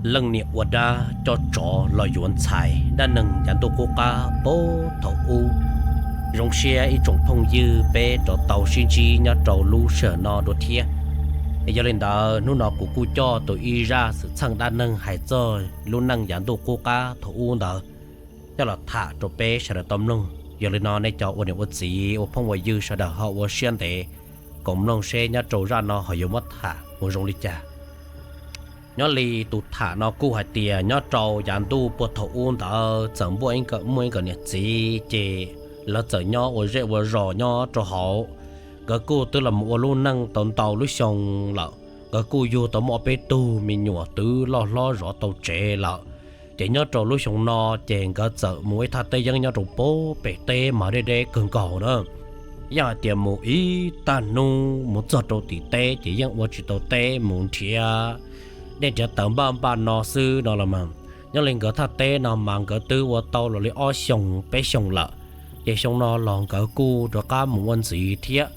Leej niam ua dab coj tsov los yuav ntxhais, dab neeg yav ntuj qub qab puag thaum ub. Zoo siab ib tsoom phooj ywg peb rov tau sib ntsib nyob rau lub sij hawm no dua thiab. Yog li ntawd hnub no kuv kuj coj tau ib zaj xwm txheej dab neeg hais txog lub neej yav ntuj qub qab thaum ub ntawd coj los tham rau peb sawv daws tau mloog. Yog li no nej cov ua niam ua txiv ua phooj ua ywg sawv daws ho ua siab ntev koom mloog seb nyob rau zaj no ho yuav muab tham mus zoo li cas. Nyob li tus tham no kuj hais tias nyob rau yav ntuj puag thaum ub ntawd txawm muaj ib nkawm niam txiv ces lawv txawm nyob ua zej ua zos nyob rau hauv. Nkawd kuj twb los mus ua lub neej tau ntau lub xyoo lawm, nkawd kuj yug tau muaj ob peb tug me nyuam twb loj hlob zov tau tsev lawm. Ces nyob rau lub xyoo no ces nkawd txawm mus ib thaj teb yeeb nyob rau puag pem teb mas deb deb kawg nkaus na. Yeej hais tias mus ib tag hnub mus txog rau tim teb ces yeej ua tsis tau teb, mus nrhiav dej nrhiav taws npaj npaj no xwb no los mas. Nyob li nkawd thaj teb no mas nkawd twb ua tau los li ob xyoos peb xyoos lawm, ces xyoo no los nkawd kuj rov qab mus ua ntxiv thiab.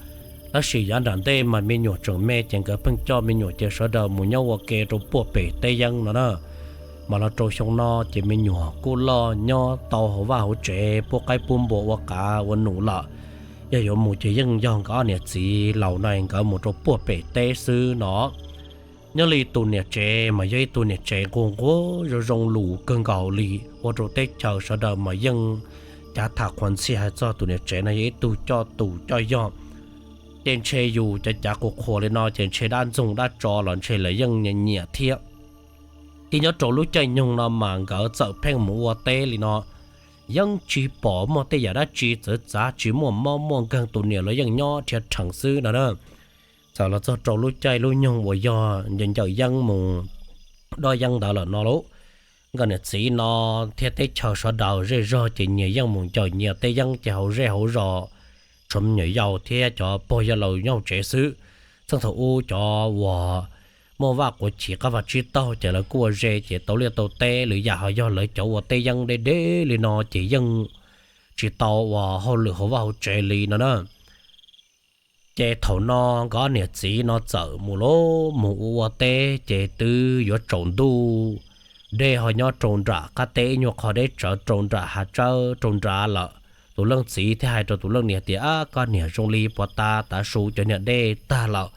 Tab sis yav nram ntej mas me nyuam tseem me ces nkawd pheej coj me nyuam ces sawv daws mus nyob ua ke rau puag pem teb yeeb no na. Mas los rau xyoo no ces me nyuam kuj loj nyob tau hauv vaj hauv tsev pub qaib pub npua ua qav ua num lawm. Yog yuav mus ces yeej yog nkawd ob niam txiv laus no nkawd mus rau puag pem teb xwb no. Nyob li tus niam tsev mas yog ib tug niam tsev nquag nquag zoo zoo lus kawg nkaus li, ua rau teb chaws sawv daws mas yeej cav tham qhuas ntxhi hais txog tus niam tsev no yog ib tug coj tus coj yog. Ces ntshe yus cav cav qhuas qhuas li no ces ntshe dab ntxoog dab tso los ntshe lawv yeej nyiam nyiam thiab. Thiab nyob rau lub caij nyoog no mas nkawd txawm pheej mus ua teb li no, yeej tsis pom muaj tej yam dab tsi txawv txav, tsis muaj mob muaj nkeeg, tus niam los yeej nyob rhiab rheev xwb no na. Txawm los txog rau lub caij lub nyoog uas yog ncaws yeeb mus dob yeeb ntawd lawm no lauj, nkawd niam txiv no thiab teb chaws sawv daws zej zog ces nyias yeej mus ncaws nyias tej yeeb ces hauv zej hauv zos, tshuav me nyuam yaus thiab cov pog yawg laus nyob hauv tsev xwb. Txheej thaum ub cov uas muaj vaj quav chim qab vaj tsib taug ces lawv kuj ua ze ces tau liaj tau teb, lwm yam ho yog lawv cov ua teb yeeb deb deb li no ces yeej tsis tau ua hauj lwm hauv vaj hauv tsev li no na. Ces thaum no nkawd niam txiv no txawm mus lauj, mus ua ua teb ces twb yuav tsaus ntuj, dej ho nyob rau nram qab teb ib nyuag qho deb tsawv rau nram hav tsawb rau nrad lawm. Tus leej txiv thiaj hais rau tus leej niam tias, Ab, koj niam, zoo li puag ta tav su cov niag dej tag lawm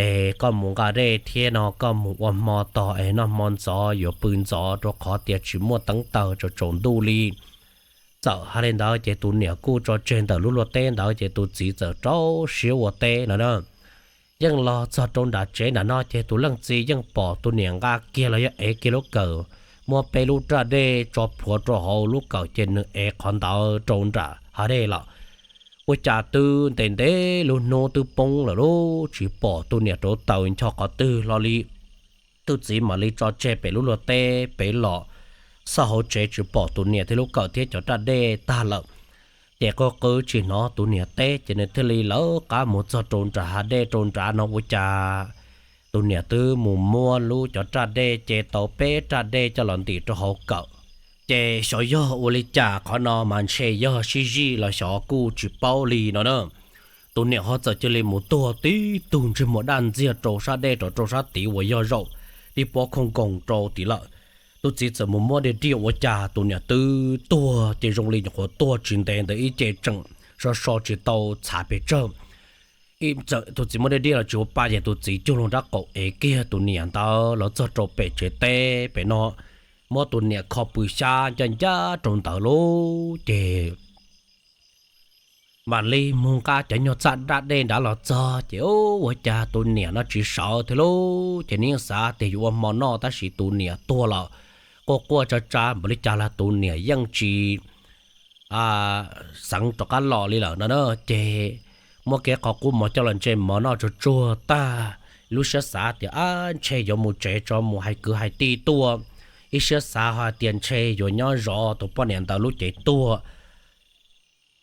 es koj mus nqa dej thiab no koj mus ua hmo tos es noj hmo ntxov yuav pw ntxov rau qhov tias tsis muaj teeb taws, tsaus tsaus ntuj li. Txawm hais li ntawd ces tus niam kuj tso tseg ntawm lub luaj teb ntawd ces tus txiv txawm rau siab ua teb no na. Yeej los txog rau nram tsev nram no ces tus leej txiv yeej pom tus niam nqa kiag los yog ev kiag lub kawm, muab peb lub raj dej tso plhuav rau hauv lub kawm ces nws ev qhov ntawd rau nram hav dej lawm. Ua cas twb ntev ntev lub hnub twb poob lawm lauj, tsis pom tus niam rauv taws ncho qhov twg hlo li. Tus txiv mam li tso tseg pem lub luaj teb pem los xauj hauv tsev tsis pom tus niam thiab lub kawm thiab cov raj dej tag lawm. Ces qw qw tsis hnov tus niam teb ces nws thiaj li lawv qab mus txog rau nram hav dej rau nrad no ua cas tus niam twb mus muab lub cov raj dej ce tau peb raj dej coj los ntim rau hauv kawm. Ces xyov yog ua li cas, qhov no mas ntshe yog sib zij los xyov kuj tsis paub li no na. Tus niam ho txawm cia li mus tuag tib tug ntsej muag daj ntxiag rau sab dej rau rau sab tid uas yog zaum tib pob khooj nkoos rau tid lawm. Tus txiv txawm mus muab diaj diaj ua cas tus niam twb tuag ces zoo li nyuam qhuav tuag tsis ntev ntawd ib ce tseem so so tsis tau txhav pes tsawg. Tus txiv muab diaj diaj los tsis ua pa ces tus txiv cuag loo rab qaum ev kiag tus niam ntawd los txog rau pem tsev teb pem no, muab tus niam kho pw xyab ncaj ncaj rau ntawd lauj. Ces mam li mus nqa cov nyuag txaj raj dej nrad los txog ces ua cas tus niam no tsis sawv thiab lauj. Ces nws yeej xav tias yuav ua hmo noj tab sis tus niam tuag lawm, quaj quaj tsa tsa npaum li cas los tus niam yeej tsis xeev rov qab los li lawm no na. Ces muab kev qhov qub mov coj los ntse mov noj tsuag tsuag tag, lub siab xav tias, Ab, ntshe yuav mus tsev tso mus hais kwv hais tij tuaj. Ib siab xav ho tias ntshe yuav nyob zov tus poj niam ntawd lub cev tuag.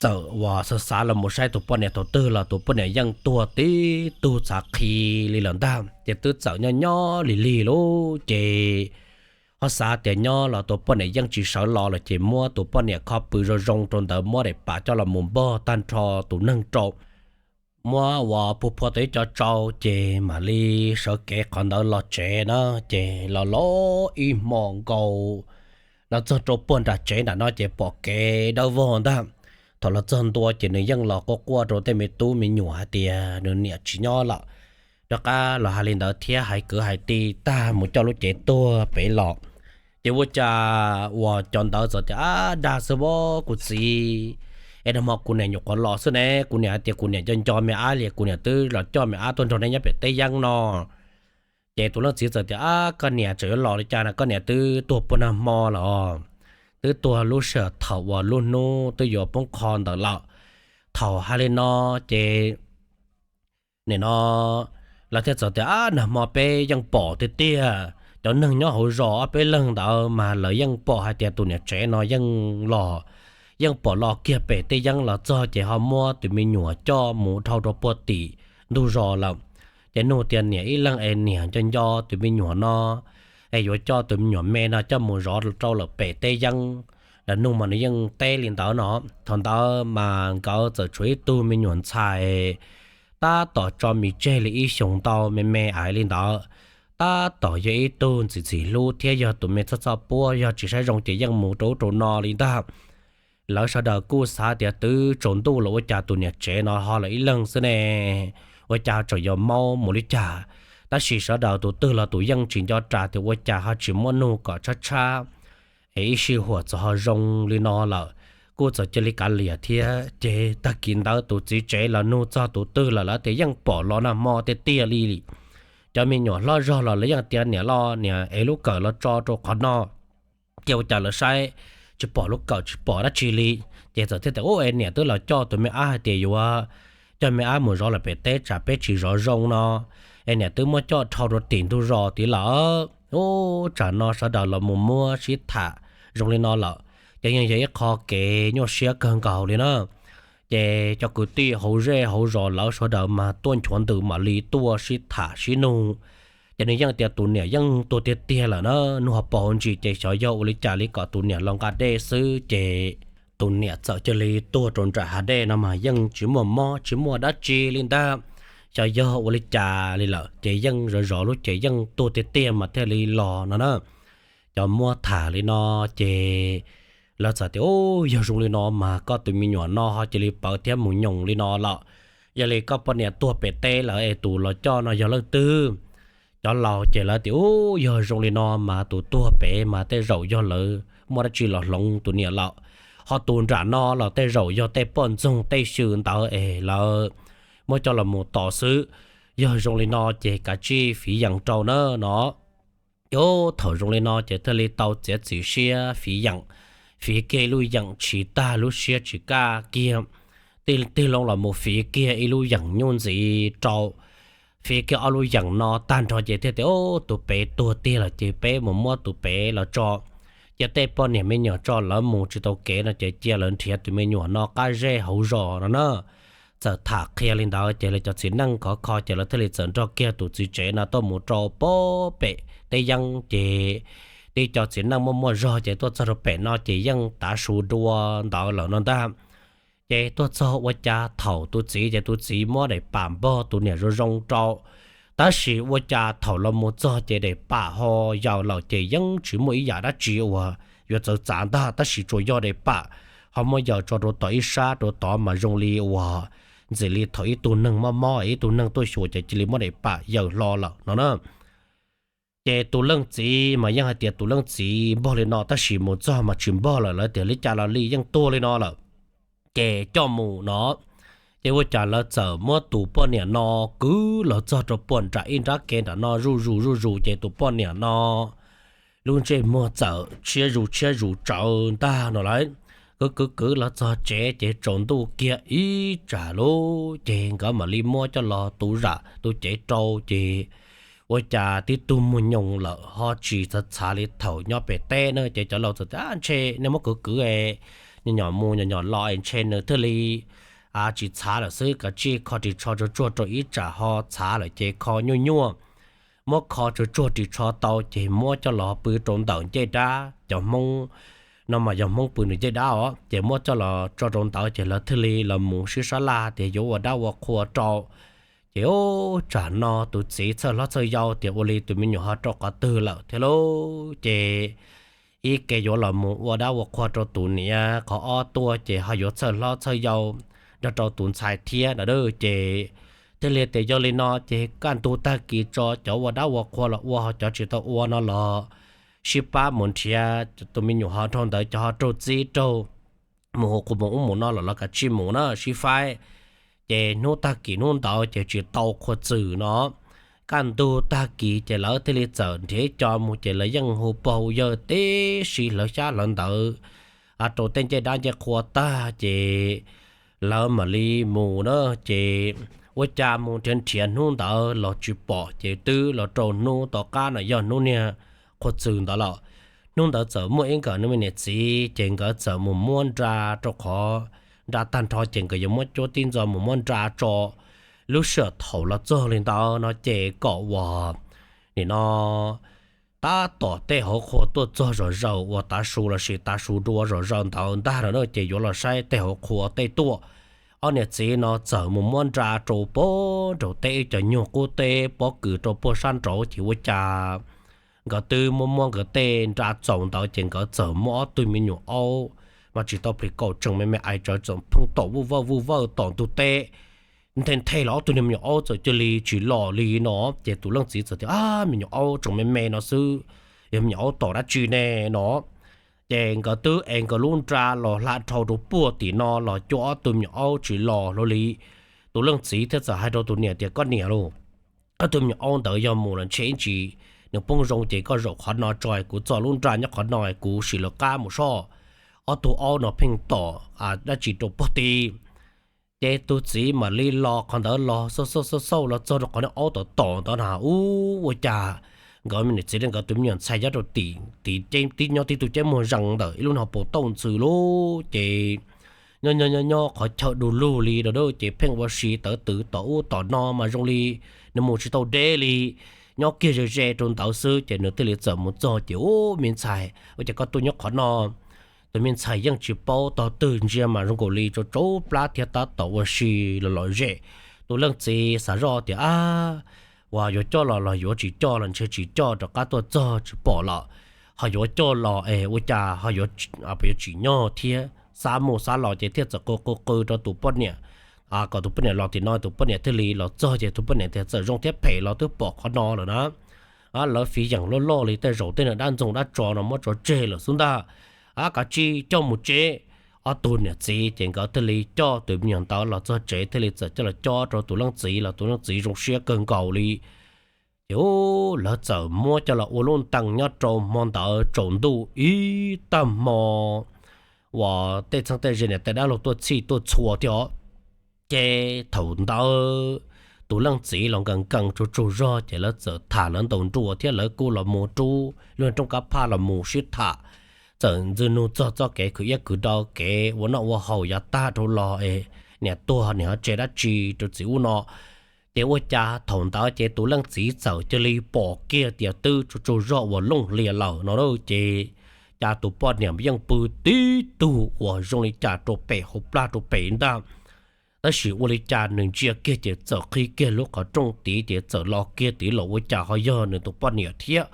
Txawm uas xav xav los mus saib tus poj niam thaum twg los tus poj niam yeej tuag tib tug txhav qhi li lawm ntag. Ces twb txawm nyob nyob lig lig lauj, ces ho xav tias nyob los tus poj niam yeej tsis sawv los lawm ces muab tus poj niam kho pw zoo zoo rau ntawd, muab daim pam coj los mus npog tag nrho tus neeg rau. muab ua puag phua tau ib co tsau ces mam li sawv kev qhov ntawd los tsev na. Ces los los ib hmo nkaus los txog rau puag nram tsev nram no ces pom kev dawb vog ntag. Thaum los txog ntua ces nws yeej los quaj quaj rau tej me tub me nyuam hais tias nws niam tsis nyob lawm, rov qab los hais li ntawd thiab hais kwv hais tij tag mus coj lub cev tuag pem los. Ces ua cas uas cov ntawd txawm tias, Ab, dag xwb vov kuv txiv, es nag hmo kuv niam nyuam qhuav los xwb ne, kuv niam hais tias kuv niam nco nco me ab li, kuv niam twb los coj me ab tuaj nrog nej nyob pem teb yeeb no. Ces tus leej txiv txawm tias, Ab, koj niam tseem yuav los li cas no, koj niam twb tuag puag nag hmo lawm os, twb tuag lub sij hawm thaum uas lub hnub twb yuav poob qho ntawd lawm. Thaum hais li no ces nim no lawv thiaj txawm tias, Ab, nag hmo peb yeej pom tiag tiag, cov neeg nyob hauv zos ob peb leeg ntawd mas lawv yeej pom hais tias tus niam tsev no yeej los, yeej pom los kiag pem teb yeeb los txog ces ho muab tus me nyuam coj mus dhau rau puag tim ntug zos lawm. Ces nug tias niam ib leeg es niam nco nco tus me nyuam no es yuav coj tus me nyuam me no coj mus zov rau lawm pem teb yeeb. Lawv nug mas nws yeej teb li ntawd no. Thaum ntawd mas nkawd txawm tshuav ib tug me nyuam ntxhais tab tom tso mis tseg li ib xyoos ntau me me ais li ntawd, tab tom yog ib tug ntxim ntxim hlub thiab yog tus me txhoj txhoj puab, yog tsis saib zoo ces yeej mus rau ub rau no li ntag. Lawv sawv daws kuj xav tias twb tsaus ntuj los ua cas tus niam tsev no ho los ib leeg xwb ne, ua cas tseem yuav maub mus li cas. Tab sis sawv daws tus twg los tus yeej tsis nco ras tias ua cas ho tsis muab nug kom tshab tshab es ib sij huam txawm ho zoo li no lawm, kuj txawm cia li kav liam thiab. Ces tag kis ntawd tus txiv tsev los nug txog tus twg lawm lawv tias yeej pom los nag hmo tiag tiag li. Cov me nyuam hlob zog los lawv yeej tias niam los niam es lub kawm los tso rau qhov no. Ces ua cas lawv saib tsis pom lub kawm tsis pom dab tsi li. Ces txawm thiaj tias, Ub, es niam twb los coj tus me ab hais tias yuav coj me ab mus zov lawm pem teb tsam peb tsis zov zoo no, es niam twb muab coj dhau rau tim ntug zos tid lawm. Ub, tsam no sawv daws los mus muab sib tham zoo li no lawm, ces yeej yog ib qho kev nyuaj siab kawg nkaus li na. Ces cov kwv tij hauv zej hauv zos lawv sawv daws mas tuaj nchuav ntws mam li tuaj sib tham sib nug. Ces nws yeej tias tus niam yeej tuag tiag tiag lawm na, nug ho pom hauv ntsis ces xyov yog ua li cas li kom tus niam los nqa dej xwb ces tus niam txawm cia li tuag rau nram hav dej no mas yeej tsis muaj mob tsis muaj dab tsi li ntag. Xyov yog ua li cas li lawm ces yeej zov zov lub ces yeej tuag tiag tiag mas thiaj li los no na. Cov muab tham li no ces lawv txawm tias, Ub, yog zoo li no mas koj tus me nyuam no ho cia li pawv thiab mus nyoos li no lawm. Yog li koj poj niam tuag pem teb lawm es tus los coj no yog leej twg? Cov laus ces lawv tias, Ub, yog zoo li no mas tus tuag pem mas tej zaum yog lawv muaj dab tsi los hloov tus niam lawm, ho tus nram no los tej zaum yog tej poj ntxoog tej xyw ntawd es lawv muab coj los mus tos xwb. Yog zoo li no ces kav tsij fiv yeem rau na no. Ces thaum zoo li no ces thiaj li tau txiav txim siab fiv yeem, fiv kiag ib lub yeem tsis tag lub siab tsis kaj kiag, tig loo los mus fiv kiag ib lub yeem nyuj ntxiv rau, fiv kiag ob lub yeem no tag nrho ces thiaj tias, Ub, tus pem tuag tiag lawm ces peb mus muab tus pem los tso. Cia tej poj niam me nyuam tso lawv mus tsis tau kev no ces cia lawv nrhiav tus me nyuam no qab zej hauv zos no na. Txawm tham qhia li ntawd ces lawv cov txiv neej khov kho ces lawv thiaj li txawm nrog kiag tus txiv tsev no tuaj mus rau pem teb yeeb ces tib co txiv neej muaj muaj zog ces tuaj txog rau pem no ces yeej tav su dua ntawd lawm no ntag. Ces tuaj txog ua cas thaum tus txiv ces tus txiv muab daim pam npog tus niam zoo zoo rau, tab sis ua cas thaum los mus txog ces daim pam ho yaws lawm ces yeej tsis muaj ib yam dab tsi uas yuav txawv txav ntag, tab sis tsuas yog daim pam ho muab yaws tso rau tom ib sab rau tod mas zoo li uas ntxim li thaum ib tug neeg mob mob ib tug neeg tuaj xyuas ces cia li muab daim pam yaws hlo lawm no na. Ces tus leej txiv mas yeej hais tias tus leej txiv npog li no tab sis mus txog mas tsis npog lawm, lawv tias li cas los li yeej tuag li no lawm, ces coj mus no. Ces ua cas lawv txawm muab tus poj niam no kwv los txog rau puag nram ib nrab kev nram no zuj zus zuj zus ces tus poj niam no lub ntsej muag txawm tshiab zus tshiab zus tsawv ntag no lawm. Kwv kwv kwv los txog tsev ces tsaus ntuj kiag ib tsam lub ces nkawd mam li muab coj los tu zam tu cev rau ces ua cas tib tug muag nyoos lawm ho tsis txhav txhav li thaum nyob pem teb na. Ces cov laus txawm tias, Ntshe nej muab kwv kwv, nyom nyom mus nyom nyom los es ntshe nws thiaj li tsis txhav lawm xwb, kav tsij kho ris tsho tsuag tsuag rau ib tsam ho txhav lawm ces kho nyuaj nyuaj. Muab kho tsuag tsuag ris tsho tau ces muab coj los pw rau ntawm ncej dab, cov Hmoob no mas yog Hmoob pw nws ncej dab os, ces muab coj los tso rau ntawd ces lawv thiaj li los mus sib sab laj tias yuav ua dab ua qhua rau. Ces ub, tsam no tus txiv txhawj hlob txhawj yau tias ua li tus me nyuam ho rau qhov twg lawm thiab lauj, ces ib ke yuav los mus ua dab ua qhua rau tus niam, qhov ob tuaj ces ho yuav txhawj hlob txhawj yau nrog rau tus ntxhais thiab no ces thiaj li tias yog li no ces kaj ntug tag kis tso cov ua dab ua qhua los ua, ho cov tsis tau ua no los sib pab mus nrhiav tus me nyuam ho raug ntawd, cov ho raug txib raug mus hu qhua mus ub mus no los los kav tsij mus na sib faib. Ces hnub tag kis hnub ntawd ces tsis tau qhua txwm no. Kaj ntug tag kis ces lawv thiaj li txawm nrhiav cov mus ces lawv yeej hu pog hu yawg tib si hlawv xyab hlawv ntawv rau tej ncej dab ncej qhua tag ces lawv mam li mus na. Ces ua cas mus nrhiav nrhiav hnub ntawd los tsis pom ces twb los rau hnub tom qab no yog hnub niag qhua txwm ntawd lawm. Hnub ntawd txawm muaj ib nkawm nws me niam txiv ces nkawd txawm mus muab nra rau qhov nra tag nrho ces nkawd yuav muab cuab tib ntxo mus muab nra tso. Lub sij hawm thaum los txog li ntawd no ces kom uas nim no tab tom tej hauv qhua tuaj txog zom zaws uas tav su lossis tav su dua zom zaws ntawd ntag no na ces yuav los saib tej hauv qhua tej tuaj. Ob niam txiv no txawm mus muab nra rau puag nraum teb ib co nyuag qub teb pob kws rau puag sab nraud ces ua cas nkawd twb muab muab nkawd tej nra txaus ntawd ces nkawd txawm muab ob tug me nyuam aub mas tsis tau plis kaum tseem me me ais tsawv txawm pheej tom vuj vawj vuj vawj tom ntug teb. Nthe nthe los ob tug niag me nyuam aub txawm cia li tsis los li no. Ces tus leej txiv txawm tias, Ab, me nyuam aub tseem me me no xwb, yog me nyuam aub tom dab tsi ne no. Ces nkawd twb es nkawd lub nra los hla dhau rau puag tim no los cua ob tug me nyuam aub tsis los hlo li. Tus leej txiv thiaj txawm hais rau tus niam tias, Koj niam lauj, ob tug me nyuam aub ntawd yog mus los ntshe ib ntsis nws poob zoo ces koj zaum qhov no tso, kuv txo lub nra nyob qhov no, kuv sim lawv qab mus soj. Ob tug aub no pheej tom dab tsi rau puag tid. Ces tus txiv mam li los qhov ntawd los xauj xauj xauj xauj los txog rau qhov niag aub tom tom ntawd na, ub, ua cas nkawd me niam txiv li nkawd tus me nyuam ntxhais nyob rau tim, tib nyob tib tug ceb muag zees ntawm ib lub niag hauv paus tauj ntxhw lub ces nyob nyob nyob nyob qhov chaw du lug li rau ces pheej ua si tawv twv tom ub tom no mas zoo li nws mus tsis tau deb li, nyob kiag ze ze rau ntawd xwb. Ces nws thiaj li txawm mus txog ces, Ub, me ntxhais, ua cas koj tuaj nyob qhov no? Tus me ntxhais yeej tsis paub tog twg ntsia mas zoo nkaus li tsau tsau plab thiab tab tom ua si los lom zem. Tus leej txiv xav zoj tias, Ab, uas yuav coj los los yuav tsis coj los ntshe tsis coj, rov qab tuaj txog tsis pom lawm. Ho yuav coj los es ua cas ho yuav tsim nyog thiab. Xav mus xav los ces thiaj txawm qw qw qw rau tus poj niam kom tus poj niam los tim no. Tus poj niam thiaj li los txog ces tus poj niam tias, Txawm zoo thiab phem los twb pom qhov no lawm na. Lawv fiv yeem loj loj li, tej zaum tej niag dab ntxoog dab tso no muab tso tseg lawm xwb ntag. Kav tsij coj mus tsev. Ob tug niam txiv ces nkawd thiaj li coj tus me nyuam ntawd los txog tsev thiaj li txawm coj los cob rau tus leej txiv los tus leej txiv zoo siab kawg nkaus li. Ces lawv txawm muab coj los ua lub ntees nyob rau hmo ntawd tsaus ntuj ib tag hmo uas tej txheeb tej ze niam tais dab laug tuaj txhij tuaj txhua thiab os. Ces thaum ntawd tus leej txiv los nkees nkees tsaug tsaug zog ces lawv txawm tham lawv ntaus nruas thiab lawv kuj los mus rub lub rooj kab phaj los mus sib tham. Txawm ntxwg nug txog txoj kev khwv iab khwv do, kev ua noj ua haus yav tag dhau los es niam tuag niam ho tseg dab tsi rau txiv ub no. Ces ua cas thaum ntawd ces tus leej txiv txawm cia li pom kiag tias twb tsaug tsaug zog uas looj hlias lawm no lauj. Ces cas tus poj niam yeej pw tib tug uas zoo li cas rau pem hauv plag rau pem ntag. Tab sis ua li cas nws ntsia kiag ces txawm qhib kiag lub qhov rooj tid ces txawm los kiag tid los ua cas ho yog nws tus poj niam thiab.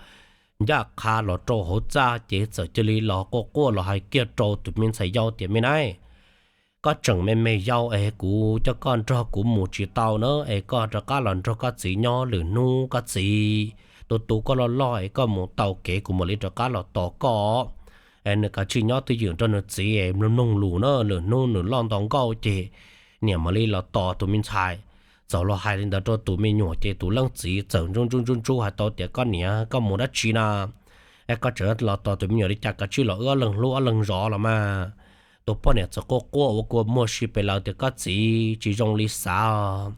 Ncaj qha los rau hauv txaj ces txawm cia li los quaj quaj los hais kiag rau tus me ntxhais yau tias, Me na, koj tseem me me yau es kuv coj koj nrog kuv mus tsis tau na, es koj rov qab los nrog koj txiv nyob, lwm hnub koj txiv tu tu koj loj loj es koj mus tau kev kuv mam li rov qab los tos koj. Es nws kav tsij nyob twj ywm nrog nws txiv es mloog mloog lus na, lwm hnub nws loj nto nkauj ces niam mam li los tos tus me ntxhais. Txawm los hais li ntawd rau tus me nyuam ces tus leej txiv txawm ntsub ntsub ntsub ntsub hais tau tias, Koj niam, koj mus dab tsi na? Es koj tseem los tos tus me nyuam li cas? Kav tsij los wb ob leeg hlub ob leeg zov los mas. Tus poj niam txawm quaj quaj ua kua muag si pes lawv tias, Koj txiv, tsis zoo li xav.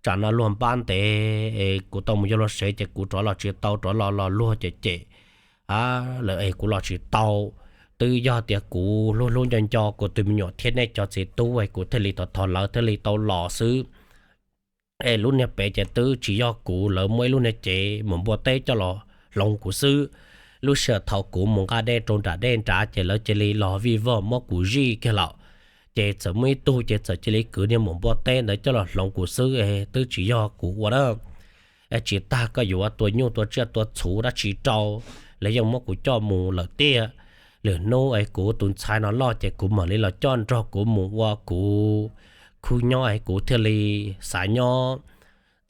Tsam no luag npab ntev es kuv tau mus yug luag sev ces kuv rov los tsis tau, rov los los luag cem cem lawm es kuv los tsis tau. Twb yog tias kuv hlub hlub nco nco kuv tus me nyuam thiab nej cov txiv tub es kuv thiaj li thov thov lawv thiaj li tau los xwb. Es lub niag pem ces twb tsis yog kuv, lawv muaj ib lub niag cev mus npua teb coj los hloov kuv xwb. lub sij hawm thaum kuv mus nqa dej rau nram dej nrad ces lawv cia li los vij vog muab kuv zij kiag lawm. Ces txawm muaj ib tug ces txawm cia li kwv niag maum npua teb ntawd coj los hloov kuv xwb, twb tsis yog kuv ua na. Tsis tas koj yuav tua nyuj tua tsiaj tua txhuv dab tsi rau, lawv yeej muab kuv coj mus lawm tiag. Lwm hnub es kuv tus ntxhais no loj ces kuv mam li los coj nrog kuv mus ua kuv khub nyob es kuv thiaj li xav nyob.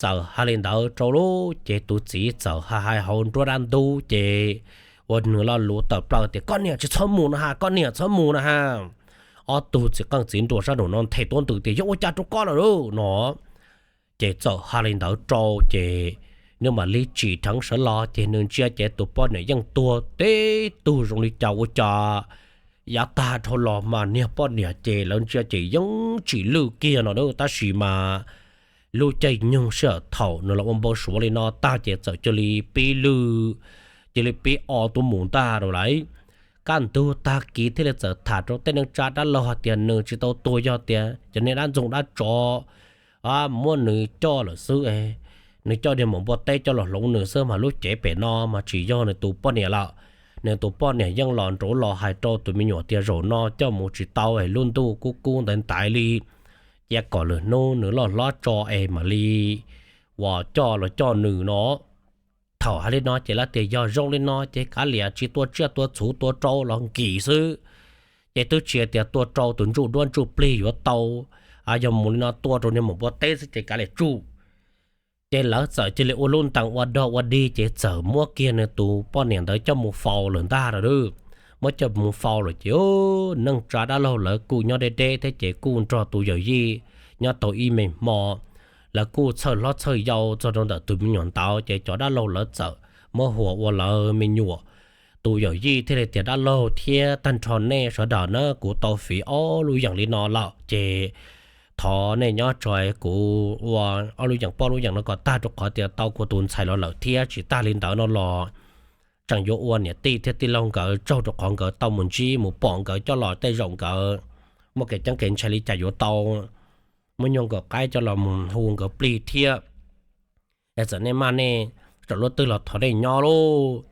Txawm hais li ntawd rau lub ces tus txiv txawm hais hais hauv nruab dab ntub ces ua nws lo lus tawm plaws tias, koj niam tsis txhob mus no ha, koj niam txhob mus no ha. Ob tug txiv qeej txiv nruas sab nraum no nthe tuab ntws tias, yog ua cas rau koj lawm lauj no. Ces txawm hais li ntawd rau ces nws mam li tsim dheev sawv los ces nws ntsia ces tus poj niam yeej tuag tib tug zoo li cas ua cas. Yav tag dhau los mas niag poj niam ces lawv ntsia ces yeej tsis lwj kiag no na, tab sis mas lub caij nyoog sij hawm thaum nws los ua npau suav li no tag ces txawm cia li pib lwj, cia li pib o tuaj mus ntag rau lawm. Kaj ntug tag kis thiaj li txawm tham rau tej neej tsa dab laug hais tias nws tsis tau tuag, yog tias cov niag dab ntxoog dab tsov muab nws coj lawm xwb, nws coj niag maum npua teb coj los hloov nws xwb mas lub cev pem no mas tsis yog nws tus poj niam lawm. Nws tus poj niam yeej los nrauv los hais rau tus me nyuam tias zaum no coj mus tsis tau es lub ntuj kub kub ntaiv ntaiv li, cia kom lwm hnub nws loj hlob tso es mam li uas coj los coj nws no. Thaum hais li no ces lawv tias yog zoo li no ces kav liam tsis tua tsiaj tua txhuv, tua rau los nkim xwb. Ces twb tsis tias tua rau tus ntsuj duab ntsuj plig yuav tau, yog mus li no tua rau niag maum npua teb xwb ces kav liam tsuj. Ces lawv txawm cia li ua lub ntees ua dog ua dig ces txawm muab kiag nws tus poj niam ntawd coj mus faus lawm ntag lawm. Muab coj mus faus lawm ces neej tsa dab laug lawv kuj nyob deb deb thiab ces kuj nrog tus yawm yij nyob tau ib me hmo. Lawv kuj txhawj hlob txhawj yau txog rau ntawm tus me nyuam ntawd ces cov dab laug lawv txawm muab hu ua lawv me nyuam. Tus yawm yij thiaj li tias dab laug thiab tag nrho nej sawv daws na, kuv tau fiv ob lub yeem li no lawm ces thov nej nyob tso, kuv ua ob lub yeem poj lub yeem no kom tag rau qhov tias tau kuv tus ntxhais los lawm thiab tsis tag li ntawd no los tseem yuav ua niam tij thiab tij laug nkawd tsaug rau qhov nkawd tau mus ntsib mus pom nkawd coj los tej zaum nkawd muaj kev ceeb kev ntshai li cas yuav tau muab nyuag nkawm qaib coj los mus hu nkawd plig thiab. Es txawm nej maj nej tsaum lub twg los thov nej nyob lauj.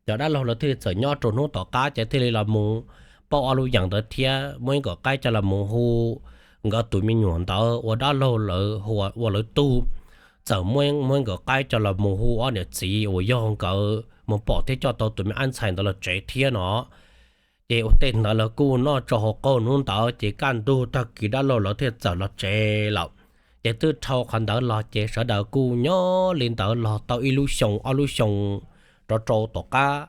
Cov dab laug lawv thiaj li txawm nyob rau hnub tom qab ces thiaj li los mus pauj ob lub yeem ntawd thiab muab ib nkawm qaib coj los mus hu nkawd tus me nyuam ntawd ua dab laug lawv hu ua lawv tug. Txawm muab ib nkawm qaib coj los mus hu ob niam txiv uas yog nkawd mus pom thiab coj tau tus me ab ntxhais ntawd los tsev thiab no. Ces ua tej ntawd lawv kuj noj tso hauv qaug hnub ntawd ces kaj ntug tag kis dab laug lawv thiaj txawm los tsev lawm. Ces twb dhau qhov ntawd los ces sawv daws kuj nyob li ntawd los tau ib lub xyoo ob lub xyoo rov rau tom qab.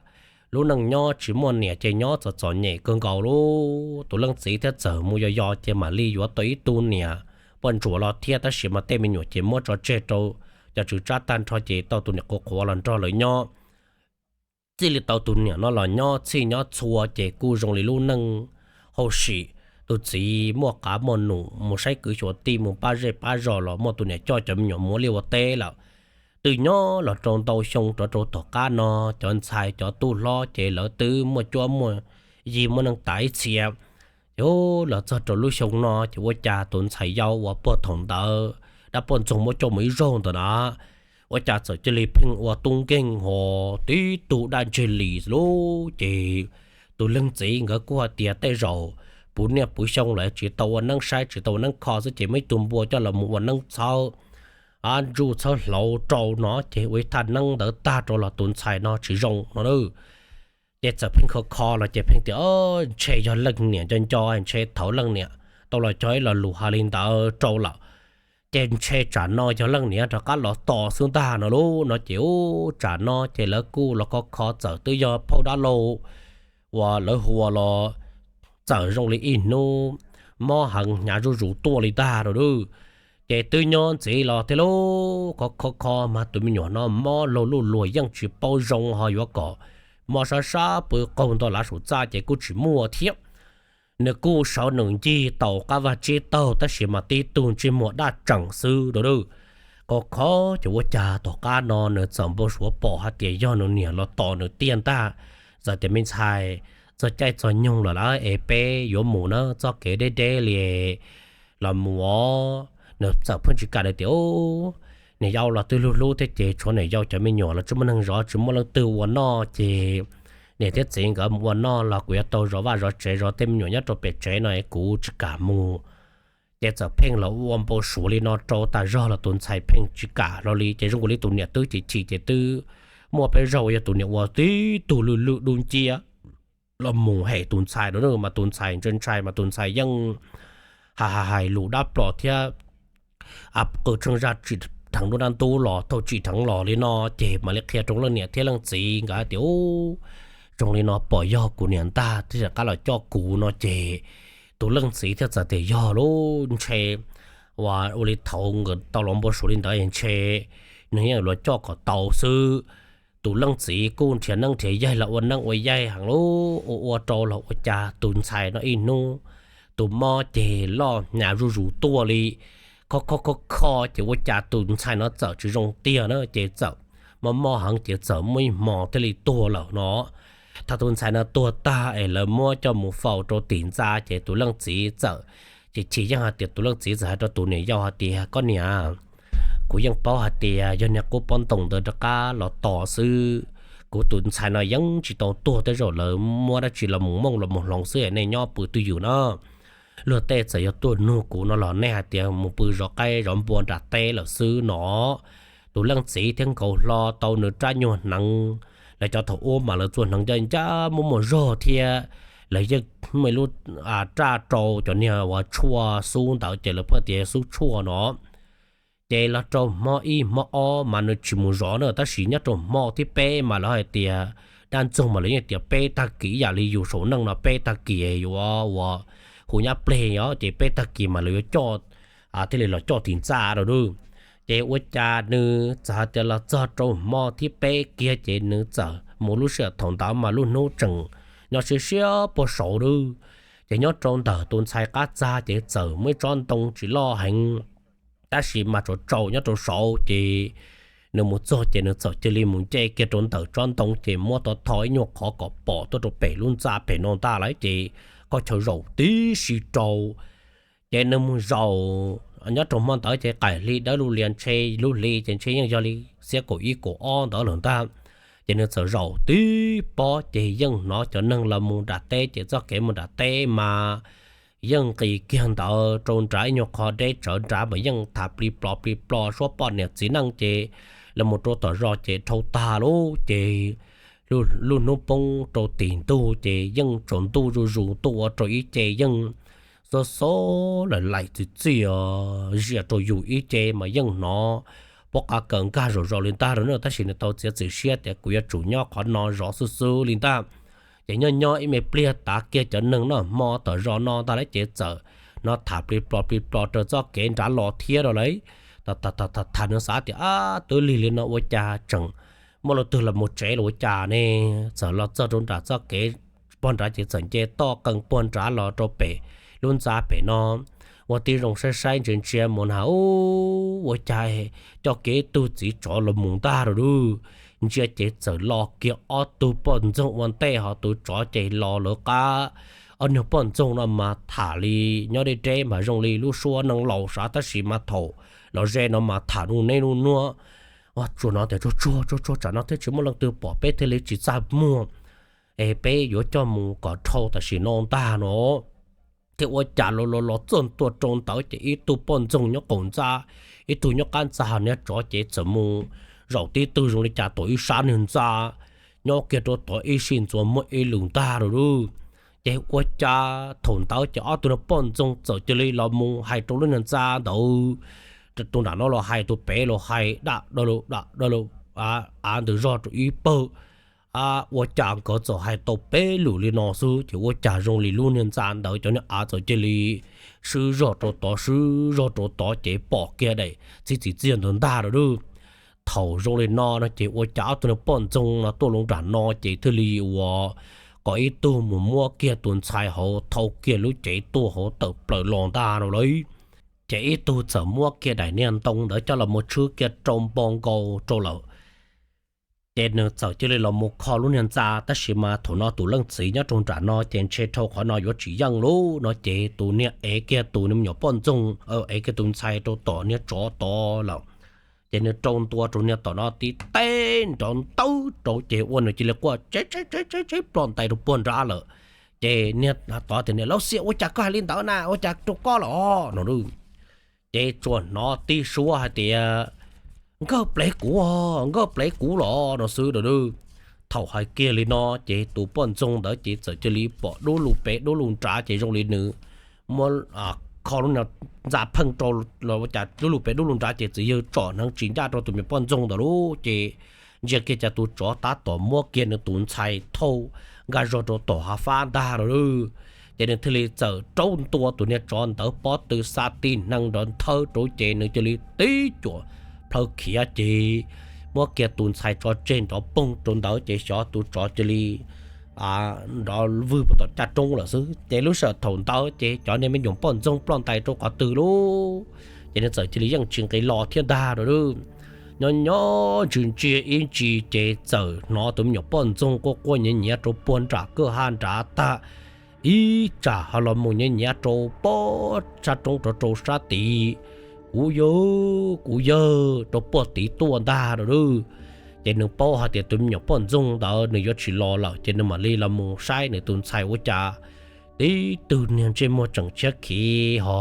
Lub neej nyob tsis muaj niam ces nyob txom txom nyem kawg nkaus lauj. Tus leej txiv thiaj txawm mus yos yos ces mam li yuav tau ib tug niam poj ntsuam los thiab tab sis mas tej me nyuam ces muab tso tseg rau cov tswv tsab tag nrho ces tau tus niam qhuav qhuav los nrog lawv nyob. Txij li tau tus niam no los nyob txhij nyob txhua ces kuj zoo li lub neej hauj sim. Tus txiv muaj qav muaj num mus saib kwv xyuas tij mus pab zej pab zos los muaj tus niam coj cov me nyuam mus ua liaj ua teb lawm. Twb nyob los rau ntau xyoo rov rau tom qab no cov ntxhais cov tub hlob ces lawv twb muaj cuab muaj yig muaj neej tas ib txhia. Ces los txog rau lub xyoo no ces ua cas tus ntxhais yau uas puag thaum ntawd dab poj ntxoog muab coj mus ib zaug ntawd na, ua cas txawm cia li pheej ua tub nkeeg ho tib tug daj ntseg li lauj. Ces tus leej txiv nkawd kuj hais tias tej zaum puv niaj puv xyoo lawv tsis tau ua neeb saib tsis tau ua neeb kho xwb ces muaj ib tug npua coj los mus ua neeb txhawb ntsuj txhawb hlauv rau no ces ua ib thaj neeb ntawd tag rau los tus ntxhais no tsis zoo no na. Ces txawm pheej kho kho los ces pheej tias ntshe yog leej niam nco nco, ntshe thaum leej niam tau los cog ib lo lus hais li ntawd rau lawm, ces ntshe tsam no yog leej niam rov qab los tos xwb ntag no lauj. No ces ub tsam no ces lawv kuj los kho kho txawm twb yog phauj dab laug uas lawv hu ua los txawm zoo li ib hnub mob heev hnyav zuj zus tuaj li ntag rau lauj. Ces twb nyob ntxiv los thiab lauj, kho kho kho mas tus me nyuam no mob laug luj luag yeej tsis paub zoo ho yuav kom mob sab sab pw qaug nto lav saum txaj ces kuj tsis muaj thiab. Nws kuj sawv nws ncig taus qab vaj tsib taug tab sis mas tib tug ntsej muag daj tseem xwb rau lauj. Kho kho ces ua cas tom qab no nws txawm npau suav pom hais tias yog nws niam los tos nws tiag ntag. Txawm tias me ntxhais, txog caij txog nyoog lawm lawm es peb yuav mus na, txoj kev deb deb li los mus os. Nws txawm pheej tsis kam li tias niam yau los twb hlub hlub thiab ces tshuav niam yau cov me nyuam los tsis muaj neeg zov tsis muaj leej twg ua noj ces niam thiab txiv nkawd mus ua noj los kuv yuav tau zov vaj zov tsev zov tej me nyuam nyob rau pem tsev no kuv tsis kam mus. Ces txawm pheej los ua npau suav li no rau tas zog los tus ntxhais pheej tsis kam hlo li. Ces zoo li tus niam twb chim chim ces twb muaj peb zaug yog tus niam ua tib tug lwj lwj dub nciab los mus hem tus ntxhais rau na, mas tus ntxhais ntshai ntshai mas tus ntxhais yeej ha ha hais lus dab plos thiab qw tsheej zaj tsim dheev nruab dab ntub los thaum tsim dheev los li no. Ces mam li qhia rau leej niam thiab leej txiv nkawd hais tias, Zoo li no pom yog kuv niam ntag thiaj rov qab los coj kuv no. Ces tus leej txiv thiaj txawm tias, Yog lub ntshe ua li thaud nkawd tau los npau suav li ntawd ntshe nws yeej los coj kom tau xwb. Tus leej txiv kuj nrhiav neeb nrhiav yaig los ua neeb ua yaig heev lub ua ua rau los ua cas tus ntxhais no ib hnub tus mob ces loj hnyav zuj zus tuaj li, kho kho kho kho ces ua cas tus ntxhais no txawm tsis zoo tiag na, ces txawm mob mob heev ces txawm muaj ib hmo thiaj li tuag lawm no. Thaum tus ntxhais no tuag tag es lawv muab coj mus faus rau tim ntxa ces tus leej txiv txawm chim chim yeej hais tias, tus leej txiv txawm hais rau tus niam yau hais tias, Koj niam, kuv yeej paub hais tias yog niag qub pob ntoo ntawd rov qab los tos xwb, kuv tus ntxhais no yeej tsis tau tuag, tej zaum lawv muab dab tsi los mus mooj los mus hloov xwb, nej nyob pw twj ywm no. Luag tej txawm yog tuaj nug kuv no los nej hais tias mus pw zov qaib zov npua nram teb lawm xwb no. Tus leej txiv thiaj nkaus hlo tau nws rab nyuag hneev, lawv cov thaum ub mas lawv txua hneev ncaj ncaj muaj muaj zog thiab, lawv yeej muaj ib lub raj rau cov niag uas tshuaj xub ntawd ces lawv pheej tias xub tshuaj no. Ces los rau hmo ib hmo ob mas nws tsis mus zov na, tab sis nyob rau hmo thib peb mas lawv hais tias, dab ntxoog mas lawv yeej tias peb tag kis ib yam li yus saum neej no peb tag kis yuav ua hu nyab pleg os, ces peb tag kis mas lawv yuav coj thiaj li los coj tim ntxa rau dub. Ces ua cas nws txawm hais tias los txog rau hmo thib peb kiag ces nws txawm mus, lub sij hawm thaum ntawd mas lub hnub tseem nyob siab siab puag saud dub. Ces nyob rau ntawm tus ntxhais qab txag ces txawm muaj ib tsob ntoo tsis loj heev, tab sis mas tsaus tsaus nyob rau saud ces nws mus txog ces nws txawm cia li mus nce kiag rau ntawm tsob ntoo ces muab tau tho ib nyuag qhov kom pom tuaj rau pem lub ntxa pem no ntag lauj, ces koj chaw zaum tib si rau. Ces nws mus zaum, nyob rau hmo ntawd ces qaim hli dawb lug lias ntshe lub hli ces ntshe yeej yog li xiab kaum ib kaum ob ntawd lawm ntag. Ces nws txawm zaum tib pob ces yeej hnov cov neeg los mus nram teb, ces txoj kev mus nram teb mas yeej nqis kiag ntawd rau nrad ib nyuag qho deb tsawv nrad mas yeej tham plig plos plig plos suab poj niam txiv neej ces los mus rau tom zos ces dhau tag lub ces lub hnub poob rau tim ntug ces yeej tsaus ntuj zuj zus tuaj ua rau ib ce yeej xob xob laim laim txiv txiaj zias rau yus ib ce mas yeej hnov pob qa kaws nkag zom zaws li ntag rau na, tab sis nws tau txiav txim siab tias kuv yuav tsum nyob qhov no zov xwb xwb li ntag. Ces nyob nyob ib me pliag tav kiag cov neeg noj hmo tom zos no ntag lauj ces txawm hnov tham plig plos plig plos raws txoj kev nrad los thiab rau lawm. Tham nws xav tias, Ab, twb lig li no ua cas tseem muaj leej twg los mus tsev los ua cas ne? Txawm los txog rau nram txoj kev puag nrad ces txawm nce toj qees puag nrad los rau pem lub ntxa pem no. Ua tib zoo saib saib ntsia ntsia mus na, ua cas coj kiag ib tug txiv tsov los mus ntag rau dub. Ntsia ces txawm los kiag ob tug poj ntxoog ua ntej, ho tus tsov ces los lawv qab. Ob niag poj ntxoog no mas tham li nyob deb deb mas zoo li lub suab neeg laus sav, tab sis mas thaum los ze no mas tham nuj neb nuj nuab. Tsuas no tias, Tsuag tsuag tsuag tsuag, tsam no thiaj tsis muaj leej twg pom peb thiaj li tsis txaj muag, es peb yuav coj mus kom dhau tam sim no ntag no. Thiab ua cas los los los txog ntua rau ntawd ces ib tug poj ntxoog nyob qaum ntxa, ib tug nyob qab ntxa, ho niag tsov ces txawm mus zaum tib tug zoo li cas tom ib sab niag ntxa, nyob kiag rau tod ib sij ntxuav muaj ib lus ntag rau dub. Ces ua cas thaum ntawd ces ob tug niag poj ntxoog txawm cia li los mus hais rau lub niag ntxa ntawd, tus nram no los hais tus pem los hais, dam dam dam av ntawd zog rau ib pawg. Ua cas nkawd txawm hais tau peb lus li no xwb ces ua cas zoo li lub niag ntxa ntawd cov niag av txawm cia li swb zog rau tod swb zog rau tod ces pom kiag daim txhib txiv txiaj ntawd ntag rau dub. Thaum zoo li no no ces ua cas ob tug niag poj ntxoog no tuaj lub nram no ces thiaj li ua kom ib tug mus muab kiag tus ntxhais hauv thau kiag lub cev tuaj hauv tawm plaws los ntag rau lawm. Ces ib tug txawm muab kiag daim niag ntoo ntawd coj los mus tshwb kiag rau npo nkaus rau lawm. Ces nws txawm cia li los mus kho lub niag ntxa, tab sis mas thaum no tus leej txiv nyob rau nram no ces ntshe dhau qhov no yuav tsis yeej lub no ces tus niag ev kiag tus me nyuam poj ntxoog, ev kiag tus ntxhais rau tom niag tsov tod lawm. Ces nws rau ntua rau niag tom no tib teg nrov ntawv rau ces ua nws cia li quaj tsev tsev tsev tsev ploj ntais rau puag nrad lawm. Ces niag tod tias, Niam laus xiam, ua cas koj hais li ntawd na, ua cas rau koj los no? Ces tsuas hnov tib suab hais tias, Nkawj plev kuv, nkawj plev kuv los no xwb no. Thaum hais kiag li no ces tus poj ntxoog ntawd ces txawm cia li pom dub lug pem dub lug nrad ces zoo li nws muab kho lub ntxa pheej rau los ua cas dub lug pem dub lug nrad ces txawm yawg tsom hneev tsis ncaj rau tus me poj ntxoog ntawd lub ces ntsia kiag cas tus tsov tab tom muab kiag nws tus ntxhais thauj nkaj zog rau tom hav fab ntag lawm. Ces nws thiaj li txawm raub ntua tus niag tsov ntawd pob tw xa tib hneev nrov nthawv rau ces nws cia li tib cuam plhaw khiav ces muab kiag tus ntxhais tso tseg nrov poog rau ntawd ces xyov tus tsov cia li nrov vwg puag tom caj roob lawm xwb. Ces lub sij hawm thaum ntawd ces cov niag me nyuam poj ntxoog ploj ntais rau qhov twg lub, ces nws txawm cia li yeej tsis nqis los thiab ntag lawm. Nyob nyob ntsis ntsia ib ntsis ces txawm hnov tus me nyuam poj ntxoog quaj quaj nyiav nyiav rau puag nram kwj ha nrad tag, ib tsam ho los mus nyiav nyiav rau pob sab roob rau rau sab tid, Kuv yawg, kuv yawg, rau puag tid tuaj ntag lawm. Ces nws paub hais tias tus me nyuam poj ntxoog ntawd nws yuav tsis los lawm ces nws mam li los mus saib nws tus ntxhais ua cas tib tug niag ntsej muag tseem tshiab khiv ho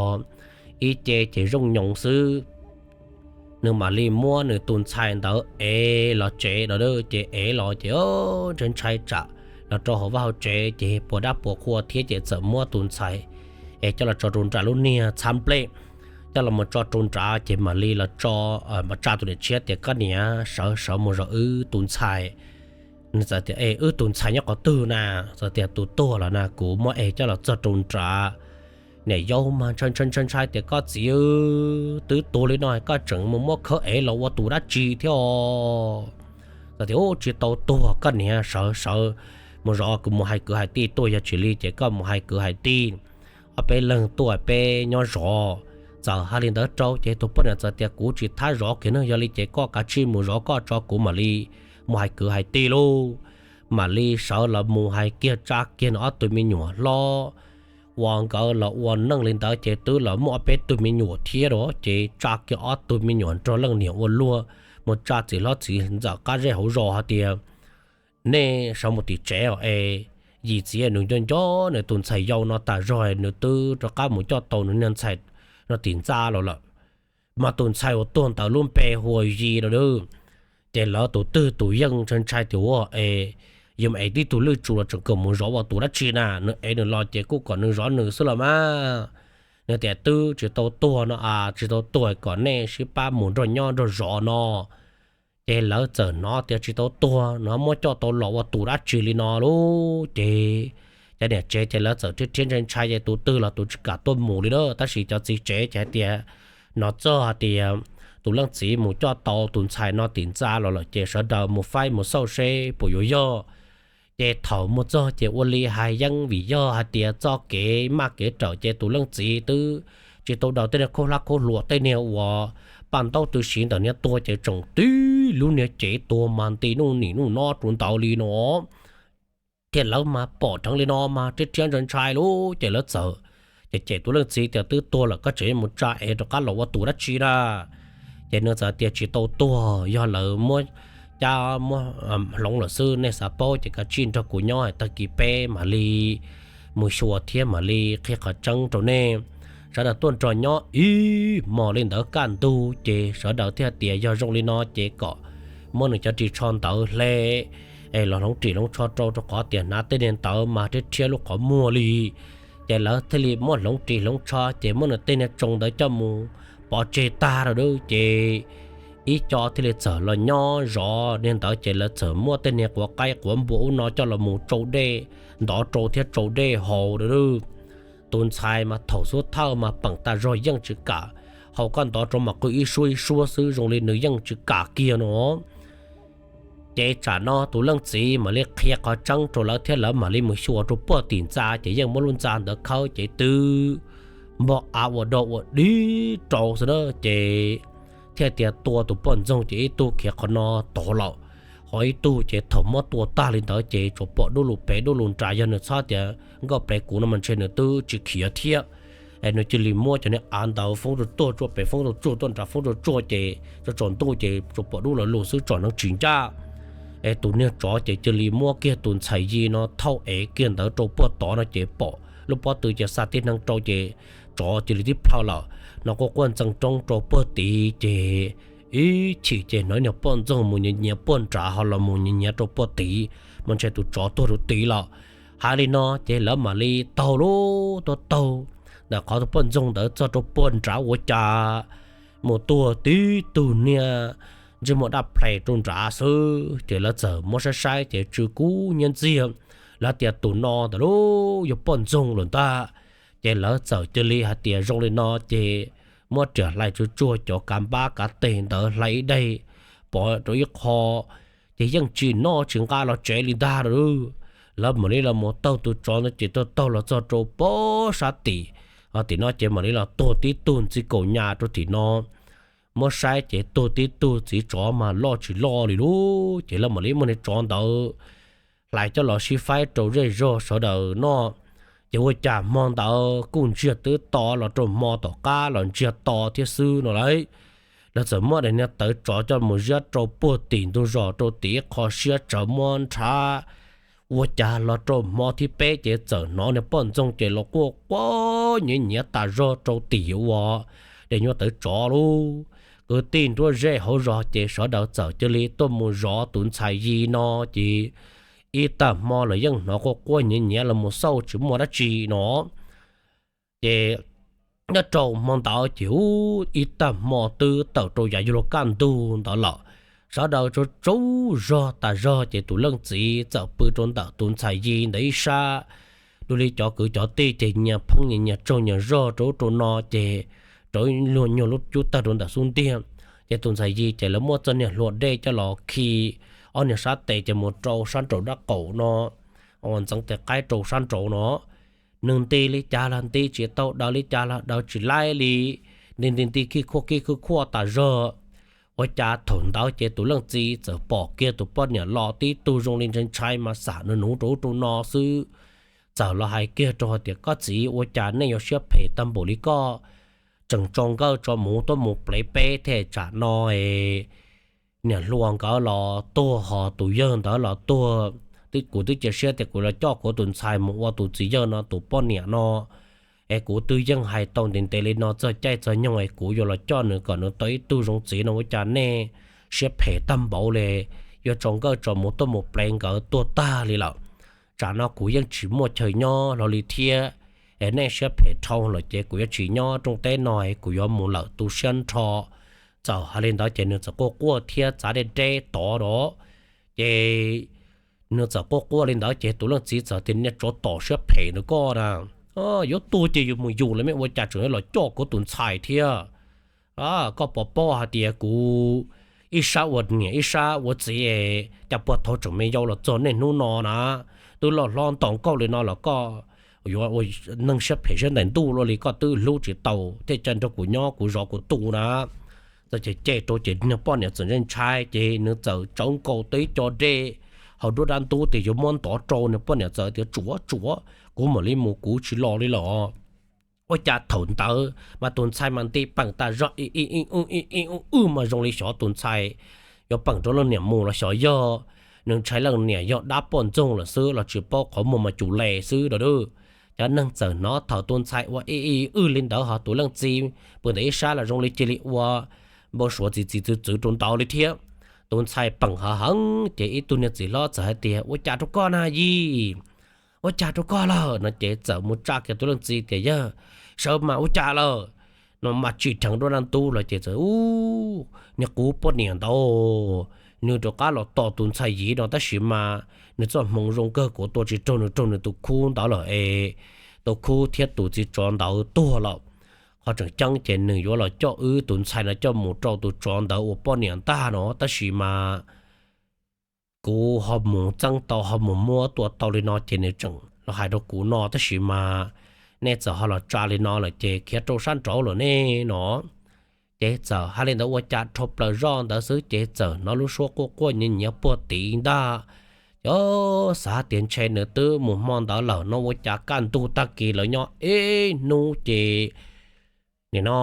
ib ce ces zoo nyoos xwb. Nws mam li muab nws tus ntxhais ntawd ev los tsev lawm. Ces ev los ces ntshai ntshai tsam los rau hauv vaj hauv tsev ces puas dab puas qhua thiab ces txawm muab tus ntxhais es coj los tso rau nram lub niag txhab nplej, coj los mus tso rau nrad ces mam li los tso, tsa tus niam tshiab tias, Koj niam, sawv sawv mus zov wb tus ntxhais. Nws txawm tias, Es wb tus ntxhais nyob qhov twg na? Txawm tias, Tus tuag lawm na, kuv muab ev coj los txog rau nrad. Niam yau mas ntshai ntshai ntshai ntshai tias, Koj txiv, twb tuag li no koj tseem mus muab khawb ev los ua tus dab tsi thiab os? Txawm tias, Ub, tsis tau tuag, koj niam, sawv sawv mus zov, kuv mus hais kwv hais tij tuaj, yog tsis li ces koj mus hais kwv hais tij, ob peb leeg tuaj peb nyob zov. Txawm hais li ntawd rau ces tus poj niam txawm tias, Kuv tsis thab zov kiag ne, yog li ces koj kav tsij mus zov koj tso, kuv mam li mus hais kwv hais tij lauj. Mam li sawv los mus hais kiag tsa kiag nws ob tug me nyuam hlob uas nkawd los ua neej li ntawd ces twb los muaj ob peb tug me nyuam thiab lawm ces tsa kiag ob tug me nyuam nrog leej niam ua luag mus tsa txiv hlob txiv ntxawm qab zej hauv zos hais tias, Nej sawv mus tim tsev os, es yim txiv nws nco nco nws tus ntxhais yau no tas zog, nws twb rov qab mus coj tau nws niag ntxhais no tim ntxa los lawm. Mas tus ntxhais uas tuag ntawd lub npe hu ua Yis lawm. Ces lawv tus twg tus yeej ntshai ntshai tias, Ua es yus ev tib tug lwj tsu los tseem kawg mus zov ua tus dab tsi na? Nws ev nws los ces kuj kom nws zov nws xwb los mas. Nws tias, Twb tsis tau tuag no a, tsis tau tuag kom nej sib pab mus nrog nyob nrog zov no. Ces lawv txawm hnov tias tsis tau tuag no muab coj tau los ua tus dab tsi li no lauj. Ces cov niam tsev ces lawv txawm rhiab rhiab ntshai ntshai ces tus twg los tus tsis kam tuaj mus li na. Tab sis cov txiv tsev ces hais tias, hnov txog hais tias tus leej txiv mus coj tau tus ntxhais no tim ntxa los lawm ces sawv daws mus faib mus xauj seb puas yuav yog. Ces thaum mus txog ces ua li hais yeeb vim yog hais tias txoj kev maj kev rawm ces tus leej txiv twb tsis tau daws tej niag khaub hlab khaub hluas tej niag uas paj ntaub tw siv ntawm niag tua ces tseem tib lub niag cev tuag mas nti nuj nim nuj no rau ntawd li no. Thiab lawv mas pom dheev li no mas rhiab rhiab ntshai ntshai lauj. Ces lawv txawm ces cem tus leej txiv tias, Twb tuag lawm koj tseem mus tsa ev rov qab los ua tus dab tsi na? Ces nws txawm tias, Tsis tau tuag, yog lawv muab cab muab hloov lawm xwb, nej xav paub ces kav tsij nrog kuv nyob, tag kis peb mam li mus xyuas thiab mam li qhia qhov tseeb rau nej. Sawv daws tuaj nrog nyob ib hmos li ntawd kaj ntug ces sawv daws thiaj tias, Yog zoo li no ces kom muab nws cov ris tsho ntawd hle es los hloov ris hloov tsho rau, rau qhov tias hnav tej niag ntawd mas rhiab rhiab lub qhov muag li. Ces lawv thiaj li muab hloov ris hloov tsho ces muab nws tej niag tsoo ntawd coj mus pov tseg tag lawm ces ib co thiaj li txawm los nyob zov niag ntawd ces lawv txawm muab tej niag quav qaib quav npua ub no coj los mus tsau dej ntov rau thiab tsau dej haus lawm. Tus ntxhais mas thaum xub thawj mas peem tas zog yeej tsis kam haus, koj ntov rau mas qw ib suab ib suab xwb zoo li nws yeej tsis kam kiag no. Ces tsam no tus leej txiv mam li qhia qhov tseeb rau lawv thiab lawv mam li mus xyuas rau puag tim ntxa ces yeej muab lub ntxa ntawd khawb ces twb npog av ua dog ua dig rau xwb na. Ces thiaj tias tua tus poj ntxoog ces ib tug khiav qhov no tod lawm, ho ib tug ces thaum muab tua tag li ntawd ces tsuas pom dub lug pem dub lug nrad, yog nws txhob tias nkauj plev kuv no mas ntshe nws twb tsis khiav thiab. Es nws cia li muab cov niag av ntawd foob tuaj tuaj, pem foob tuaj tsuag, tuaj nrad foob tuaj tsuag ces tsaus ntuj ces tsuas pom dub lug lug xwb, tsom neev tsis ncaj. Es tus niag tsov ces cia li muab kiag tus ntxhais Yi no thauj ev kiag ntawd rau puag tod no ces pom lub pob tw ces xa tib neeg rau ces tsov cia li tib plhaw lawm no, quaj quaj ntxeev roob rau puag tid ces ib chim ces hnov niag poj ntxoog mus nyiav nyiav puag nrad ho los mus nyiav nyiav rau puag tid, mas ntshe tus tsov tuag rau tid lawm. Hais li no ces lawv mam li taug lub tuaj taug ntawm qhov tus poj ntxoog ntawd txog rau puag nrad ua cas mus tuag tib tug niag ntsej muag daj ple rau nrad xwb. Ces lawv txawm muab saib saib ces tsw kub nyiab ntxiag, lawv tias tus no ntawm lub yog poj ntxoog lawm ntag. Ces lawv txawm cia li hais tias zoo li no ces muab riam hlais tsuag tsuag cov kav npab kav teg ntawd hlais ib daim pov rau ib qho, ces yeej tsis noj tsis nqa los tsev li ntag lauj. Lawv mam li los mus taug tus tsov ntawd ces taug taug los txog rau puag sab tim, tim no ces mam li los tuag tib tug ntxiv kaum nyas rau tim no. Muab saib ces tuag tib tug txiv tsov mas loj tsis loj li lub, ces lawv mam li muab niag tsov ntawd hlais coj los sib faib rau zej zog sawv daws noj. Ces ua cas hmo ntawd kuj ntsiag twb to los rau hmo tom qab los ntsiag to thiab xwb no lauj. Lawv txawm muab daim niag tawv tsov coj mus ziab rau puag tim ntug zos rau tim ib qho siab tsawv muab nrhav. Ua cas los rau hmo thib peb ces txawm hnov niag poj ntxoog ces los quaj quaj nyiav nyiav tas zog rau tim ua daim nyuag tawv tsov lauj. Kwv tij nruab zej hauv zos ces sawv daws txawm cia li tuaj mus zov tus ntxhais Yi no ces ib tag hmo los yeej hnov quaj quaj nyiav nyiav los mus xauj tsis muaj dab tsi no. Ces nyob rau hmo ntawd ces ub ib tag hmo twb tawm rau yav yuav luag kaj ntug ntawd lawm, sawv daws tsaug tsaug zog tas zog ces tus leej txiv txawm pw rau ntawm tus ntxhais Yi ntawd ib sab. Dua li cov kwv cov tij ces nyias pheej nyias nyias tsaug nyias zog rau ub rau no ces rau ib luag nyuag lub cub tawg rau ntawm xub ntiag. Ces tus ntxhais Yi ces lawv muab txoj niag hlua dej coj los khi ob niag sab tes ces mus rau sab nraum dab qaum no, ntxeev tes qaib rau sab nraud no. Nws nti li cas los nti tsis tau, daws li cas los daws tsis laib li, nti nti nti kij khuaj kij khuj khuaj tas zog. Ua cas thaum ntawd ces tus leej txiv txawm pom kiag tus poj niam los tib tug zoo li ntshai ntshai mas xam nws nuv rau ub rau no xwb. Txawm los hais kiag rau hais tias, koj txiv, ua cas nej yuav siab phem tag npaum li koj, tseem tso nkawj tso muv tuaj mus plev peb thiab tsam no es niam hluas nkawd los tuag ho tus yawg ntawd los tuag. Kuv twb cia siab tias kuv los coj kuv tus ntxhais mus ua tus txiv yawg no tus poj niam no, es kuv twb yeej hais tau ntev ntev li no txog caij txog nyoog es kuv yuav los coj nws kom nws tau ib tug zoo txiv no, ua cas nej siab phem tag npaum li, yuav tso nkawj tso muv tuaj mus plev nkawd tuag tag li lawm. Tsam no kuv yeej tsis muaj chaw nyob hlo li thiab, es nej siab phem dhau lawm ces kuv yuav tsis nyob rooj teb no, kuv yuav mus lawm tu siab nrho. Txawm hais li ntawd ces nws txawm quaj quaj thiab txav deb deb tod rau. Ces nws txawm quaj quaj li ntawd ces tus leej txiv txawm tias, niag tsov tom siab phem ntawd koj na, yuav tuag ces yus mus yus los mas ua cas tseem los coj kuv tus ntxhais thiab. Koj puas paub hais tias kuv ib sab ua niam ib sab ua txiv, cas puag thaum tseem me yau los txog niaj hnub no na, twb loj hlob nto nkauj li no los koj yuav ua neeg siab phem siab ntaim ntuj luaj li, koj twb hlub tsis tau thiaj cia nrog kuv nyob kuv zov kuv tu na. Txawm ces cem rau ces niag poj niam txawm ntshai ntshai ces nws txawm tsawv nkaus tau ib co dej hauv nruab dab ntub tias yuav muab ntov rau, niag poj niam txawm tias, tsuav tsuav, kuv mam li mus, kuv tsis los li los. Ua cas thaum ntawd mas tus ntxhais mas nti peem tas zog, ib ib ib ib ib ib mas zoo li xyov tus ntxhais yuav peem rau leej niam mus los xyov yog nws ntshai leej niam yog dab poj ntxoog lawm xwb los tsis paub qhov muag mas cum les xwb a. Cov neeg txawm hnov thaum tus ntxhais ua ib ib ib li ntawd ho tus leej txiv pw ntawm ib sab los zoo li cia li ua npau suav txiv txiv txwv txwv rau ntawd li thiab. Tus ntxhais peem hav heev ces ib tug niag txiv hlob txawm hais tias, ua cas rau koj na Yi? Ua cas rau koj lawm no? Ces txawm mus tsa kiag tus leej txiv tias, yawg, sawv mas ua cas lawm no? Mas tsim dheev nruab dab ntub los ces txawm, u, niag kuv poj niam ntawd, nws rov qab los tom tus ntxhais Yi no tab sis mas nws txoj hmoov zoo kawg kuv tua tsis raug nws, raug nws tus khub ntawd lawm es tus khub thiab tus txiv tsov ntawd tuag lawm. Qhov tseem ceeb ces nws yuav los coj wb tus ntxhais no coj mus rau tus tsov ntawd ua poj niam ntag no tab sis mas kuv ho mus txeeb tau ho mus muab tua tau li no ces nws tseem los hais rau kuv no tab sis mas nej txawm ho los tsa li no lawm ces khiav rau sab nraud lawm ne no. Ces txawm hais li ntawd ua cas dhau plaws zoj ntawd xwb ces txawm hnov lub suab quaj quaj nyiav nyiav puag tid ntag. Xav tias ntshe nws twb mus hmo ntawd lawm no ua cas kaj ntug tag kis lawv nyob ib hnub ces nim no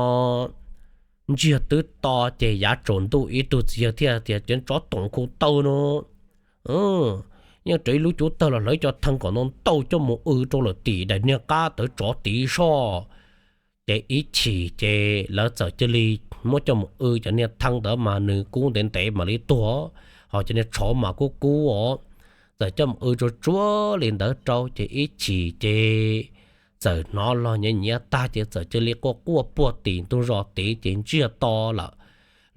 ntsiag twb to ces yav tsaus ntuj ib tug txiv yawg thiaj tias, Cov tsov toom khu tawg no, yeej raws ib lub cub tawg los hlawv cov thee kom ntau ntau coj mus w rau lawm tim daim niag qab tawv tsov tid soj. Ces ib chim ces lawv txawm cia li muab coj mus w cov niag thee ntawd mas nws kub ntev ntev mam li tuag, ho cov niag tshauv mas kub kub os. Txawm coj mus w tsuag tsuag li ntawd rau ces ib chim ces txawm hnov los nyiav nyiav tag ces txawm cia li quaj quaj puag tim ntug zos tid ces ntsiag to lawm.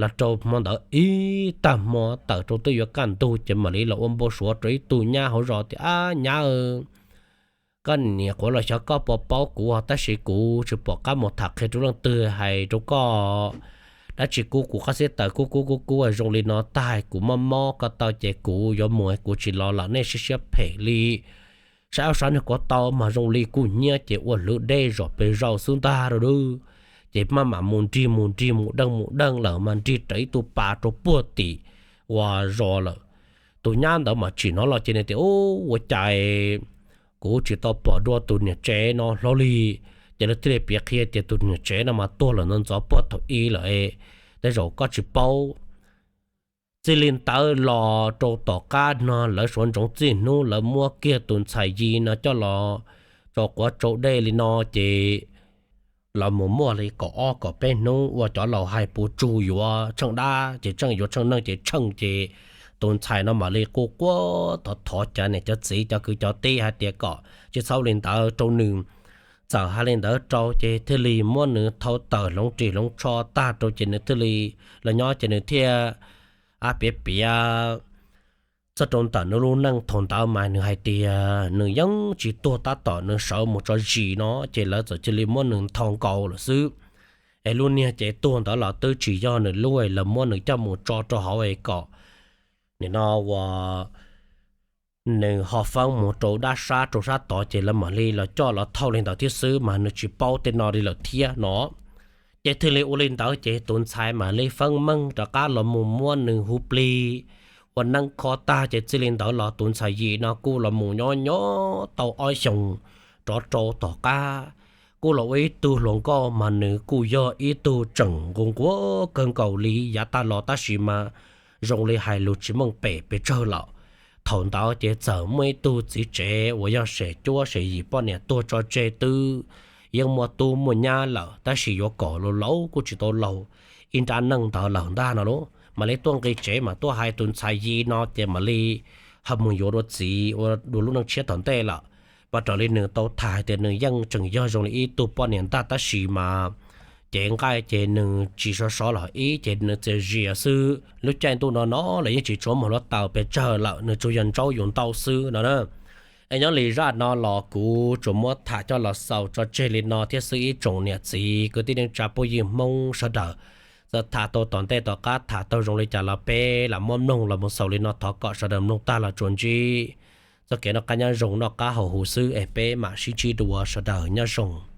Los rau hmo ntawd ib tag hmo tawm rau twb yuav kaj ntug ces mam li los ua npau suav rau ib tug nyab hauv zos tias, Ab nyab, koj niam qhuav los xyov koj puas paub kuv, tab sis kuv tsis pom qab mus tham qhia rau leej twg hais rau koj. Dab tsi kub kuv qab xib taws kub kub kub kub zoo li no tag, kuv mob mob ko taw ces kuv yuav mus, kuv tsis los lawm, nej siab siab phem li. Saib ob sab niag ko taw mas zoo li kuj hnyiab ces ua hlwv deb zom pes zaws xwb ntag lauj. Ces maj mam mus nrig mus nrig mus deej mus deej lawm mas nrig raws ib tug pas rau puag tim uas zos lawm. Tus nyab ntawd mas tsim hnov los ces nws tias, Ub, ua cas kuv tsis tau pom dua tus niam tsev no hlo li. Ces lawv thiaj li piav qhia tias tus niam tsev no mas tuag lawm ntxov ntxov puag thaum ub lawm, tej zaum koj tsis paub. Txij li ntawd los rau tom qab no lawv suav ntsoov txij hnub lawv muab kiag tus ntxhais Yi no coj los tsau quav tsau dej li no ces los mus muaj li kaum ob kaum peb hnub uas cov laus hais puas tsuj yuav tsheej dab ces tsheej, yuav tsheej neeg ces tsheej, ces tus ntxhais no mam li quaj quaj thov thov cov niam cov txiv cov kwv cov tij hais tias kom tsis txhob li ntawd rau nws. Txawm hais li ntawd rau ces thiaj li muab nws thau tawm hloov ris hloov tsho tag rau ces nws thiaj li los nyob ces nws thiaj ab piav piav txog rau ntawm nws lub neej thaum ntawd mas nws hais tias nws yeej tsis tuag tab tom nws sawv mus tso zis no ces lawv txawm cia li muab nws nthau nkaus lawm xwb. Es lub niag ces tuag ntawd los twb tsis yog nws lub, lawv muab nws coj mus tso rau hauv es kom nim no uas nws ho feeb mus rau dab sab rau sab tod ces lawv mam li los coj los thauj li ntawd thiab xwb mas nws tsis paub tej no li lawm thiab no. Ces thiaj li ua li ntawd ces tus ntxhais mam li feeb meej rov qab los mus muab nws hu plig ua neeb kho tag ces txij li ntawd los tus ntxhais Yim no kuj los mus nyob nyob tau ob xyoos rov rau tom qab, kuj los ua ib tug hluas nkauj mas nws kuj yog ib tug tseem nquag nquag kawg nkaus li yav tag los tab sis mas zoo li hais lus tsis meej pem pes tsawg lawm. Thaum ntawd ces txawm muaj ib tug txiv tsev uas yog Sem Cuab Sem Yim poj niam tuag tso tseg twb yeej muaj tub muaj nyab lawm tab sis yuav kom laus laus kuj tsis tau laus ib nrab neej ntawd lawm ntag no lauj. Mam li tuaj nqis tsev mas tuaj hais tus ntxhais Yim no ces mam li ho mus yuav dua txiv ua dua lub neej tshiab tom ntej lawm. Mas raws li nws tau tham hais tias nws yeej tseem yog zoo li ib tug poj niam ntag tab sis mas cev nqaij ces nws tsis sov sov los ib ces nws txias zias xwb. Lub caij ntuj no no los yeej tsis tshua muaj hluav taws pes tsawg lawm, nws tsuas yog ntsaub yus ntau xwb no na. Es nyob li zaj no los kuv tsuas muab tham coj los xaus tso tseg li no thiab xwb ib tsoom niam txiv kwv tij neej tsa phooj ywg Hmoob sawv daws. Txawm tham tau tom ntej tom qab tham tau zoo li cas los peb lam muab mloog los mus xaus li no, thov kom sawv daws mloog tag los tsuas ntsib txoj kev noj qab nyob zoo noj qab haus huv xwb es peb mam sib ntsib dua, sawv daws nyob zoo.